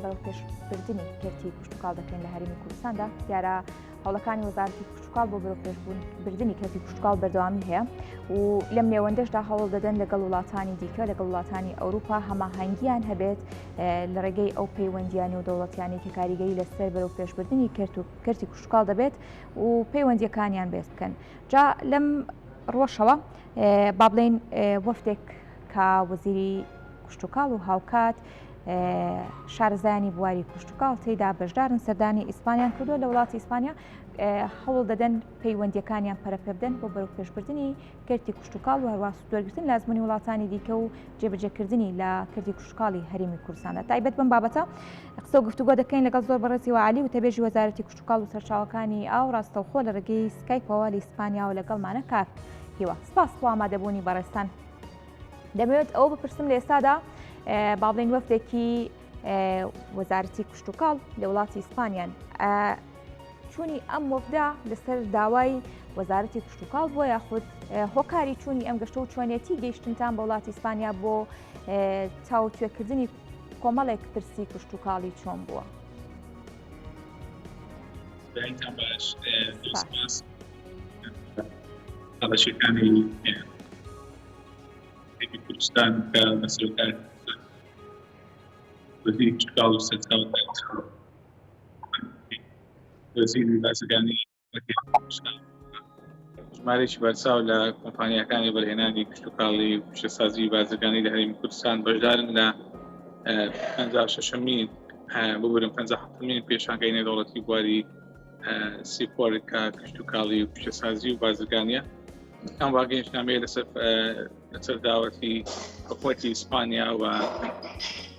بەرەوپێشبردنی کەرتی کشتوکاڵ دەکەین لە هەرێمی کوردستاندا. دیارە هەوڵەکانی وەزارەتی کشتوکاڵ بۆ بەرەوپێشبردنی کەرتی کشتوکاڵ بەردەوامی هەیە و لەم نێوەندەشدا هەوڵ دەدەن لەگەڵ وڵاتانی دیکە لەگەڵ وڵاتانی ئەوروپا هەماهەنگیان هەبێت لە ڕێگەی ئەو پەیوەندیان و دەوڵەتیانی کە کاریگەری لەسەر بەرەوپێشبردنی کەرت و کەرتی کشتوکاڵ دەبێت و پەیوەندیەکانیان بێت بکەن. جا لەم ڕۆشەوە با بڵێین وەفدێک کە وەزیری کشتوکاڵ و هاوکات شارەزایانی بواری کشتوکاڵ تێیدا بەشدارن سەردانی ئیسپانیان کردووە لە وڵاتی ئیسپانیا هەوڵ دەدەن پەیوەندیەکانیان پەرەپێبدەن بۆ بەرەو پێشبردنی کەرتی کشتوکاڵ و هەروە سوودوەرگرتن لە ئەزموونی وڵاتانی دیکە و جێبەجێکردنی لە کەرتی کشتوکاڵی هەرێمی کوردستاندا. تایبەت بەم بابەتە قسە و گفتوگۆ دەکەین لەگەڵ زۆر بەڕێز هیوا عەلی وتەبێژی وەزارەتی کشتوکاڵ و سەرچاوەکانی ئاو ڕاستەوخۆ لە ڕێگەی سکایپەوە لە ئیسپانیاوە لەگەڵمانە. کاک هیوا سپاس بۆ ئامادەبوونی بەڕێزتان. دەمەوێت ئەوە بپرسم لە ئێستادا با بڵێین وەفدێکی وەزارەتی کشتوکاڵ لە وڵاتی ئیسپانیان چوونی ئەم وەفدە لەسەر داوای وەزارەتی کشتوکاڵ بۆ یاخود هۆکاری چوونی ئەم گەشتە و چۆنیەتی گەیشتنتان بە وڵاتی ئیسپانیا بۆ تاوتوێکردنی کۆمەڵێک پرسی کشتوکاڵی چۆن بووە؟ باش هەڵەشەکانی کوردستان کە بە سەرۆکایەتی وەزیری کشتوکاڵ و سەرچاوەکانی وەزیری بازرگانی ژمارەیەکی بەرچاو لە کۆمپانیاکانی بەرهێنانی کشتوکاڵی و پیشەسازی بازرگانی لە هەرێمی کوردستان بەشدارن لە 56مین ببورن 57مین پێشانگای نێودەوڵەتی بواری سیپۆر کە کشتوکاڵی و پیشەسازی و بازرگانیە ئەم ڕاگەیشتنامەیە لەسەر لەسەر داوەتی حکوومەتی ئیسپانیا و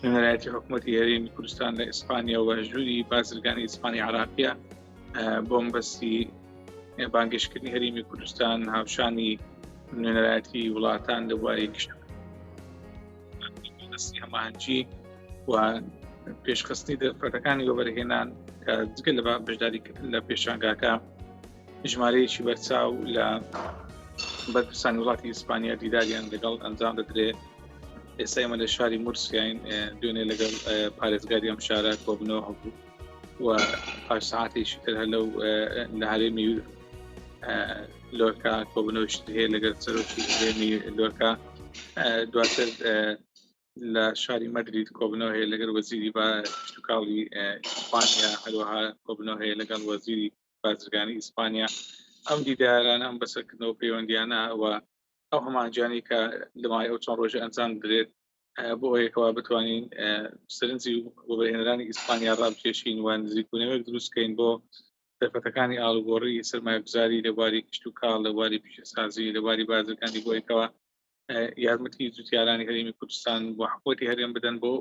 نوێنەرایەتی حکوومەتی هەرێمی کوردستان لە ئیسپانیا و ژووری بازرگانی ئیسپانی عراقیە بۆ مەبەستی بانگێشتکردنی هەرێمی کوردستان هاوشانی نوێنەرایەتی وڵاتان لە بواری کشت دەستی هەماهەنگی و پێشخستنی دەرفەتەکانی وەبەرهێنان کە جگە لە بەشداریکردن لە پێشانگاکە ژمارەیەکی بەرچاو لە بەرپرسانی وڵاتی ئیسپانیا دیداریان لەگەڵ ئەنجام دەدرێت. ئێستا ئێمە لە شاری مورسیاین، دوێنێ لەگەڵ پارێزگاری ئەم شارە کۆبنەوە هەبوو و پاش ساعتێکی تر هەر لەو لە هەرێمی لۆرکا کۆبنەوەی هەیە لەگەڵ سەرۆکی هەرێمی لۆرکا. دواتر لە شاری مەدرید کۆبنەوە هەیە لەگەڵ وەزیری با کشتوکاڵی ئیسپانیا، هەروەها کۆبنەوە هەیە لەگەڵ وەزیری بازرگانی ئیسپانیا. ئەم دیدارانە، ئەم بەسەرکردنەوە پەیوەندیانە و ئەو هەماهەنگیانەی کە لە ماوەی ئەو چەند ڕۆژە ئەنجام درێت بۆ ئەوەیەکەوە بتوانین سەرنجی وەبەرهێنەرانی ئیسپانیا ڕابکێشین و نزیکبوونەوەیەک دروست بکەین بۆ دەرفەتەکانی ئاڵوگۆڕی سەرمایەگوزاری لە بواری کشتوکاڵ، لە بواری پیشەسازی، لە بواری بازرگانی بۆ ئەوەیکەوە یارمەتی جوتیارانی هەرێمی کوردستان بۆ حکوومەتی هەرێم بدەن بۆ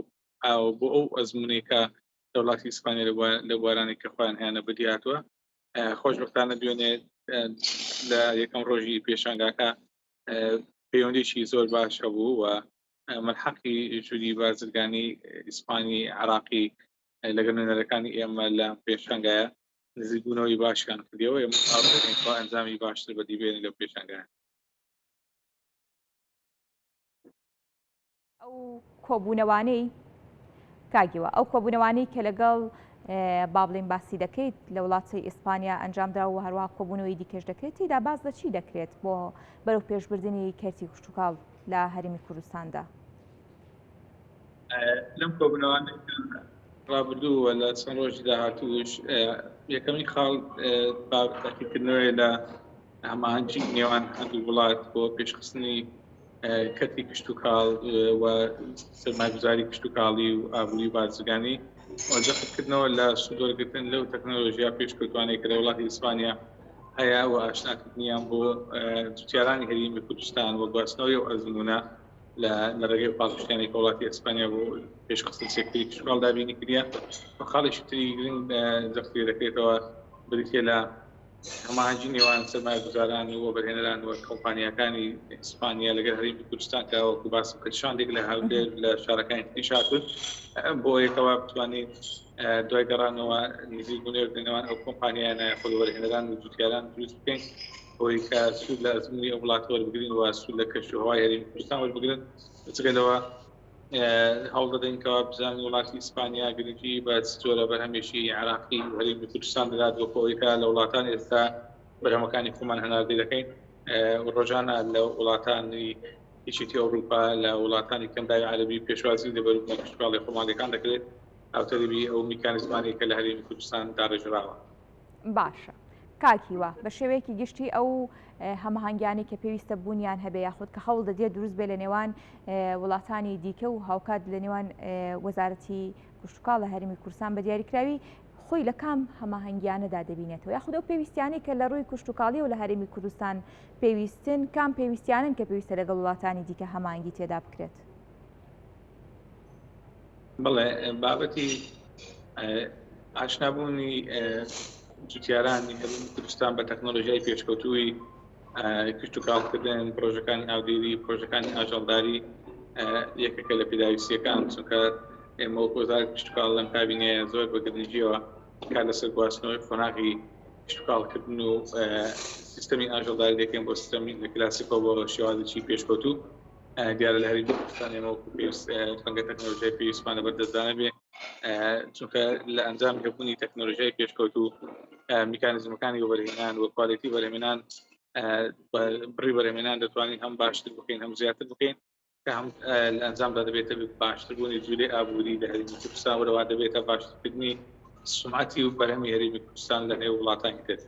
بۆ ئەو ئەزمونەی کە لە وڵاتی ئیسپانیا لە بوارانێک کە خۆیان هەیانە بەدی هاتووە. خۆشبەختانە دوێنێ لە یەکەم ڕۆژی پێشانگاکە پەیوەندیی زۆر باش هەبوو و مەلحەقی ژووری بازرگانی ئیسپانی عراقی لەگەڵ نوێنەرەکانی ئێمە لە پێشانگایە نزیکبوونەوەی باشیان کردیەوە. ئێمە ئەنجامی باشتر بەدی بێنین لەو پێشانگایە. ئەو کۆبوونەوانەی کاگیوە ئەو کۆبوونەوانەی کە لەگەڵ با بڵێین باسی دەکەیت لە وڵاتی ئیسپانیا ئەنجامدرا و هەروە کۆبوونەوەی دیکەش دەکرێت تێدا باس لە چی دەکرێت بۆ بەرەو پێشبردنی کەرتی کشتوکاڵ لە هەرێمی کوردستاندا؟ لەم کۆبوونەوانەی ڕابردوو و لە چەند ڕۆژی داهاتووش یەکەمین خاڵ تاقیکردنەوەی لە هەماهەنگی نێوان هەردوو وڵات بۆ پێشخستنی کەرتی کشتوکاڵ و سەرمایەگوزاری کشتوکاڵی و ئابووری و بازرگانی و جەختکردنەوە لە سوودوەرگرتن لەو تەکنەلۆژیا پێشکەوتوانەی کە لە وڵاتی ئیسپانیا هەیە و ئاشناکردنیان بۆ جوتیارانی هەرێمی کوردستان و گواستنەوەی ئەو ئەزموونە لە ڕێگەی پاڵپشتیانی کە وڵاتی ئیسپانیا بۆ پێشخستنی سێکتەری کشتوکاڵ دابینی کردیە. و خاڵێکی تری گرنگ جەخت لێ دەکرێتەوە بریتیە لە هەماهەنگی نێوان سەرمایەگوزاران و وەبەرهێنەران و کۆمپانیاکانی ئیسپانیا لەگەڵ هەرێمی کوردستان کە وەکو باسم کرد شاندێک لە هەولێر لە شارەکانی تریش هاتوون بۆ ئەوەیەکەوە بتوانین دوای گەڕانەوە نزیک بوونەوە لە نێوان ئەو کۆمپانیانە خۆ وەبەرهێنەران و جوتیاران دروست بکەین بۆی کە سوود لە ئەزموونی ئەو وڵاتە وەربگرین و سوود لە کەشوهەوای هەرێمی کوردستان وەربگرن. جگە لەوە. هەوڵ دەدەین کەوا بزانین وڵاتی ئیسپانیا گرنگی بە چ جۆرە بەرهەمێکی عێراقی و هەرێمی کوردستان دەدات وەکو ئەوەی کە لە وڵاتان ئێستا بەرهەمەکانی خۆمان هەناردەی دەکەین ڕۆژانە لە وڵاتانی یەکێتی ئەوروپا لە وڵاتانی کەنداوی عەرەبی پێشوازی لە بەروبوومی کشتوکاڵی خۆماڵیەکان دەکرێت هاوتەریبی ئەو میکانیزمانەی کە لە هەرێمی کوردستان داڕێژراوە. باشە کاک هیوا بە شێوەیەکی گشتی ئەو هەماهەنگیانەی کە پێویستە بوونیان هەبێ یاخود کە هەوڵ دەدرێت دروست بێ لە نێوان وڵاتانی دیکە و هاوکات لە نێوان وەزارەتی کشتتوکاڵ لە هەرمی کوردستان بە دیاریکراوی خۆی لە کام هەماهەنگیانەدا دەبینێتەوە یاخود ئەو پێویستیانەی کە لە ڕووی کشتتوکاڵی و لە هەرێمی کوردستان پێویستن کام پێویستیانن کە پێویستە لەگەڵ وڵاتانی دیکە هەماهەنگی تێدا بکرێت؟ بەڵێ بابەتی ئاشنابوونی جوتیارانی هەرێمی کوردستان بە تەکنۆلۆژیای پێشکەوتووی کشتتوکاڵکردن پرۆژەکانی ئاودێری پرۆژەکانی ئاژەڵداری یەکێکە لە پێداویستیەکان چونکە ئێمە وەک وەزارەتی کشتتوکاڵ لەم کابینەیە زۆر بە گرنگیەوە کار لەسەر گواستنەوەی قۆناغی کشتتوکاڵکردن و سیستەمی ئاژەڵداری دەکەین بۆ سیستەمی لە کلاسیکەوە بۆ شێوازێکی پێشکەوتوو دیارە لە هەرێمی کوردستان ئێمە وەکو پێویست ڕەنگە تەکنەلۆژیای پێویستمان لەبەر دەستدا نەبێ چونکە لە ئەنجامی هەبوونی تەکنەلۆژیای پێشکەوتوو میکانیزمەکانی وەبەرهێنان و کوالێتی بەرهەمێنان بڕی بەرهەمێنان دەتوانین هەم باشتر بکەین هەم زیاتر بکەین کە هەم لە ئەنجامدا دەبێتە باشتربوونی جوولەی ئابووری لە هەرێمی کوردستان وەرەوە دەبێتە باشترکردنی سومعەتی و بەرهەمی هەرێمی کوردستان لە نێو وڵاتانی تر.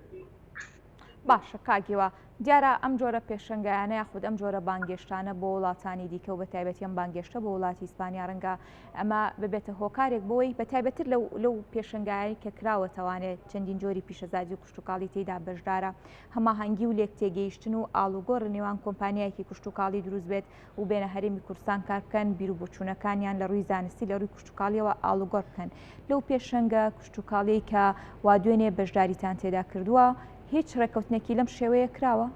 باشە کاک هیوا، دیارە ئەم جۆرە پێشەنگایانە یاخود ئەم جۆرە بانگێشتانە بۆ وڵاتانی دیکە و بە تایبەتی ئەم بانگێشتە بۆ وڵاتی ئیسپانیا ڕەنگە ئەمە ببێتە هۆکارێک بۆی بە تایبەتر لەو لەو پێشەنگایەی کە کراوەتەوانێت چەندین جۆری پیشەسازی و کشتوکاڵی تێیدا بەشدارە هەماهەنگی و لێکتێگەیشتن و ئاڵوگۆڕ لە نێوان کۆمپانیایەکی کشتوکاڵی دروست بێت و بێنە هەرێمی کوردستان کار بکەن بیروبۆچوونەکانیان لە ڕووی زانستی لە ڕووی کشتوکاڵیەوە ئاڵوگۆڕ بکەن لەو پێشەنگە کشتوکاڵیەی کە وا دوێنێ بەشداریتان تێدا کردووە هیچ ڕێککەوتنێکی لەم شێوەیە کراوە؟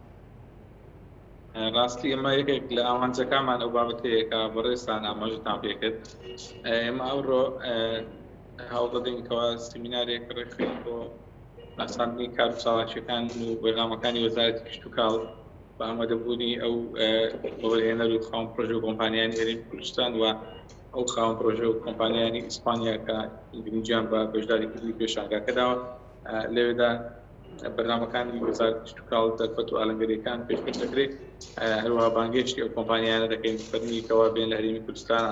ڕاستی ئێمە یەکێک لە ئامانجەکانمان ئەو بابەتەیە کە بەڕێزتان ئاماژەتان پێکرد ئێمە ئەوڕۆ هەوڵ دەدەین کەوا سیمینارێک ڕێکخەین بۆ ناساندنی کار و چالاکیەکان و بەرنامەکانی وەزارەتی کشتوکاڵ بە ئامادەبوونی ئەو وەبەرهێنەر و خاوەن پرۆژە و کۆمپانیانی هەرێمی کوردستان و ئەو خاوەن پرۆژە و کۆمپانیانی ئیسپانیا کە گرنگیان بە بەشداریکردنی پێشانگاکە داوە لەوێدا بەرنامەکانی وەزارەتی کشتوکاڵ دەرفەت و ئالنگەریەکان پێشکەش دەکرێت هەروەها بانگێشتی ئەو کۆمپانیانە دەکەین فەرمی کەوا بێن لە هەرێمی کوردستان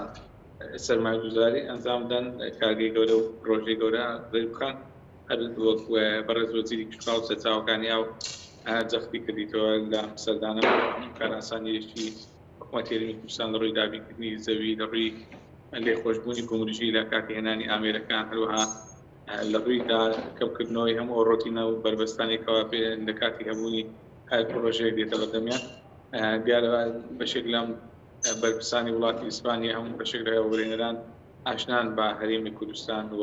سەرمایەگوزاری ئەنجام بدەن کارگەی گەورە و پرۆژەی گەورە ڕێکبخەن هەر وەک بەڕێز وەزیری کشتوکاڵ و سەرچاوەکانی ئاو جەختی کردیتەوە لە سەردانە هەموو کارئاسانییەکی حکوومەتی هەرێمی کوردستان لە ڕووی دابینکردنی زەوی لە ڕووی لێخۆشبوونی گومرگی لە کاتی هێنانی ئامێرەکان هەروەها لە ڕووی دا کەمکردنەوەی هەموو ئەو ڕۆتینە و بەربەستانێکەوە پێ لە کاتی هەبوونی هەر پڕۆژەیەک دێتە بەردەمیان دیارە بەشێک لەم بەرپرسانی وڵاتی ئیسپانیا هەموو بەشێک لە وەبەرهێنەران ئاشنان بە هەرێمی کوردستان و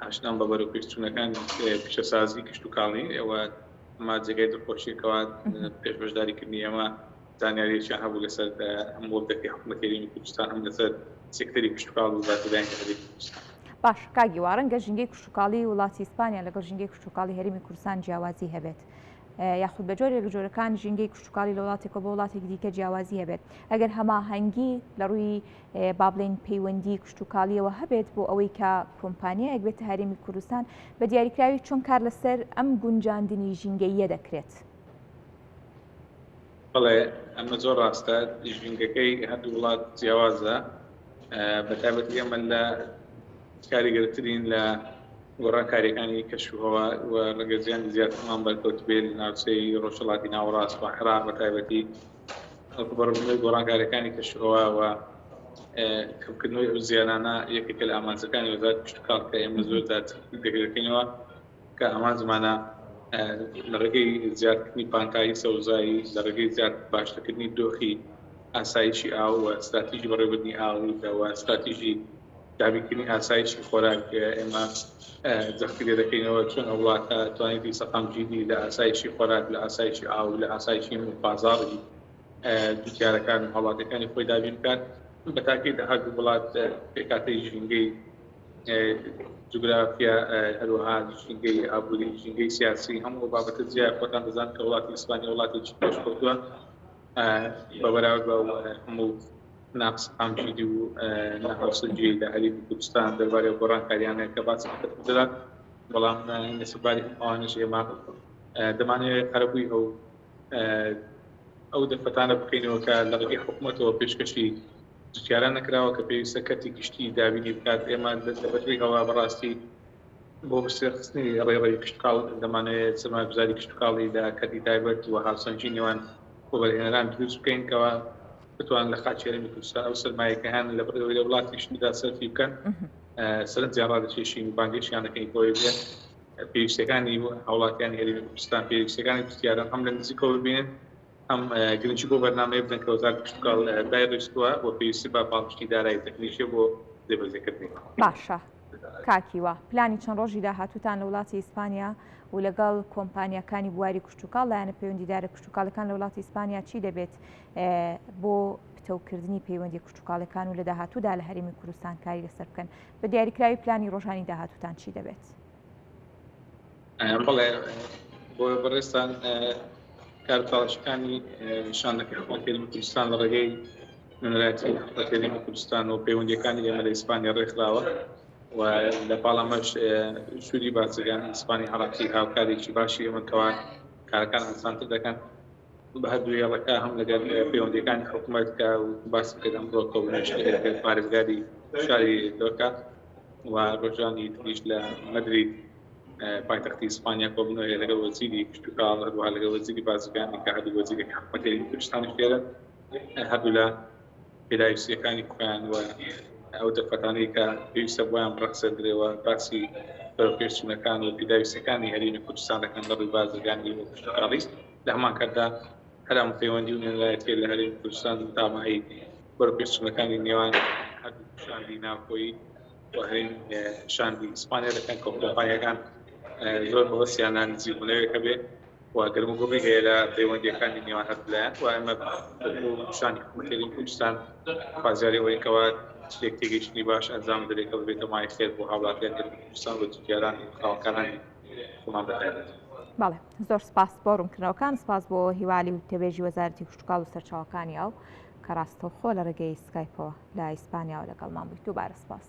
ئاشنان بە بەرەوپێشچوونەکانی پیشەسازی کشتوکاڵی ئەوە ئەمە جێگای دڵخۆشیە کەوا پێش بەشداریکردنی ئێمە زانیاریەکیان هەبوو لەسەر هەم وەفدەکەی حکوومەتی هەرێمی کوردستان هەم لەسەر سێکتەری کشتوکاڵ و بازرگانی هەرێمی کوردستان. باش کاک هیوا ڕەنگە ژینگەی کشتوکاڵی وڵاتی ئیسپانیا لەگەڵ ژینگەی کشتوکاڵی هەرێمی کوردستان جیاوازی هەبێت یاخود بە جۆرێک جۆرەکان ژینگەی کشتوکاڵی لە وڵاتێکەوە بۆ وڵاتێکی دیکە جیاوازی هەبێت ئەگەر هەماهەنگی لە ڕووی با بڵێین پەیوەندی کشتوکاڵیەوە هەبێت بۆ ئەوەی کە کۆمپانیایەک بێتە هەرێمی کوردستان بە دیاریکراوی چۆن کار لەسەر ئەم گونجاندنی ژینگەییە دەکرێت؟ بەڵێ ئەمە زۆر ڕاستە ژینگەکەی هەردوو وڵات جیاوازە بە تایبەتی ئێمە لە کاریگەرترین لە گۆڕانکاریەکانی کەشوهەوا و ڕەنگە زیانی زیاترمان بەرکەوت بێت لە ناوچەی ڕۆژهەڵاتی ناوەڕاست و عێراق بە تایبەتی ڕووبەڕووبوونەوەی گۆڕانکارییەکانی کەشوهەوا و کەمکردنەوەی ئەو زیانانە یەکێکە لە ئامانجەکانی وەزارەتی کشتوکاڵ کە ئێمە زۆر جار دەکەینەوە کە ئامانجمانە لە ڕێگەی زیادکردنی پانتایی سەوزایی لە ڕێگەی زیاد باشترکردنی دۆخی ئاسایشی ئاو و ستراتیژی بەڕێوەبردنی ئاو و ستراتیژی دابینکردنی ئاسایشی خۆراک ئێمە جەختی لێ دەکەینەوە چۆن ئەو وڵاتە توانیتی سەقامگیری لە ئاسایشی خۆراک لە ئاسایشی ئاو لە ئاسایشی بازاڕی جوتیارەکان و هاوڵاتیەکانی خۆی دابین بکات بە تاکی لە هەردوو وڵات پێکهاتەی ژینگەی جوگرافیا هەروەها ژینگەی ئابووری ژینگەی سیاسی هەموو بابەتە جیا خۆتان دەزان کە وڵاتی ئیسپانیا وڵاتێکی پێشکەوتووە بە بەراورد بە هەموو ناسەقامگیری و ناهاوسەنگی لە هەرێمی کوردستان دەربارەی ئەو گۆڕانکاریانە کە باسی دەدات، بەڵام لەسەرباری ئەوانەش ئێمە دەمانەوێت قەرەبووی ئەو ئەو دەرفەتانە بکەینەوە کە لە ڕێگەی حکوومەتەوە پێشکەشی جوتیاران نەکراوە کە پێویستە کەرتی گشتی دابینی بکات. ئێمە لە بەدووی ئەوە بەڕاستی بۆ بەسەرخستنی ڕێڕەوی کشتوکاڵ دەمانەوێت سەرمایەگوزاری کشتوکاڵی لە کەرتی تایبەت و هاوسەنگی نێوان وەبەرهێنەران دروست بکەین کەوا بتوانن لە خاکی هەرێمی کوردستان ئەو سەرمایەی کە هەیانە لە بڕی ئەوەی لە وڵاتیش تردا سەرفی بکەن سەرنجیان ڕادەکێشین و بانگێشیان دەکەین بۆ ئەوەی بێن پێویستیەکانی هاوڵاتیانی هەرێمی کوردستان پێویستیەکانی جوتیاران هەم لە نزیکەوە ببینن هەم گرنگی بۆ بەرنامەیە بدەن کە وەزارەتی کشتوکاڵ دایڕیشتووە و پێویستی بە پاڵپشتی دارایی تەکنیکیە بۆ جێبەجێکردنی. باشە کاک هیوا، پلانی چەند ڕۆژی داهاتووتان لە وڵاتی ئیسپانیا و لەگەڵ کۆمپانیاکانی بواری کشتوکاڵ، لایەنە پەیوەندیدارە کشتوکاڵەکان لە وڵاتی ئیسپانیا چی دەبێت بۆ پتەوکردنی پەیوەندی کشتوکاڵەکان و لە داهاتوودا لە هەرێمی کوردستان کاری لەسەر بکەن؟ بە دیاریکراوی پلانی ڕۆژانی داهاتووتان چی دەبێت؟ بەڵێ بۆ بەڕێزتان کارتاڵشەکانی شاندەکەی حکومەتی هەرێمی کوردستان لە ڕێگەی نوێنەرایەتی حکومەتی هەرێمی کوردستان و پەیوەندیەکانی ئێمە لە ئیسپانیا ڕێکخراوە و لە پاڵ ئەمەش ژووری بازرگانی ئیسپانی عراقی هاوکارێکی باشی ئێمە کەوا کارەکان ئاسانتر دەکەن بە هەردوو هێڵەکە هەم لەگەڵ پەیوەندیەکانی حکومەت کە باسی کرد ئەمڕۆ کۆبوونەوەی لەگەڵ پارێزگاری شاری لۆرکا و ڕۆژانی تریش لە مەدرید پایتەختی ئیسپانیا کۆبوونەوە هەیە لەگەڵ وەزیری کشتوکاڵ هەروەها لەگەڵ وەزیری بازرگانی کە هەردوو وەزیرەکە حکومەتی هەرێمی کوردستانیش لێرە هەردوولا پێداویستیەکانی خۆیان و ئەو دەرفەتانەی کە پێویستە بۆیان بڕەخسێندرێ و باسی بەرەوپێشچوونەکان و پێداویستیەکانی هەرێمی کوردستان دەکەن لە ڕووی بازرگانی و کشتوکاڵی. لە هەمان کاتدا هەر ئەم پەیوەندی و نوێنەرایەتیە لە هەرێمی کوردستان تامایی بەرەوپێشچوونەکانی نێوان هەردوو شاندی ناوخۆیی و هەرێم شاندی ئیسپانیا دەکەن کە کۆمپانیاکان زۆر مەبەستیانە نزیکبوونەوەیەک هەبێ و گەرموگوڕی هەیە لە پەیوەندیەکانی نێوان هەردوو لایەن و ئێمە وەکو شاندی حکومەتی هەرێمی کوردستان خوازیاری ئەوەین کەوا لێک تێگەیشتنی باش ئەنجام بدرێت کە ببێتە مایەی خێر بۆ هاوڵاتیانی هەرێمی کوردستان و جوتیاران و خاوەنکارانی خۆمان بەتایبەت. بەڵێ زۆر سپاس بۆ ڕوونکردنەوەکان، سپاس بۆ هیوالی و تەبێژی وەزارەتی کشتوکاڵ و سەرچاوەکانی ئاو کە ڕاستەوخۆ لە ڕێگەی سکایپەوە لە ئیسپانیاوە لەگەڵمان بوویت. دووبارە سپاس.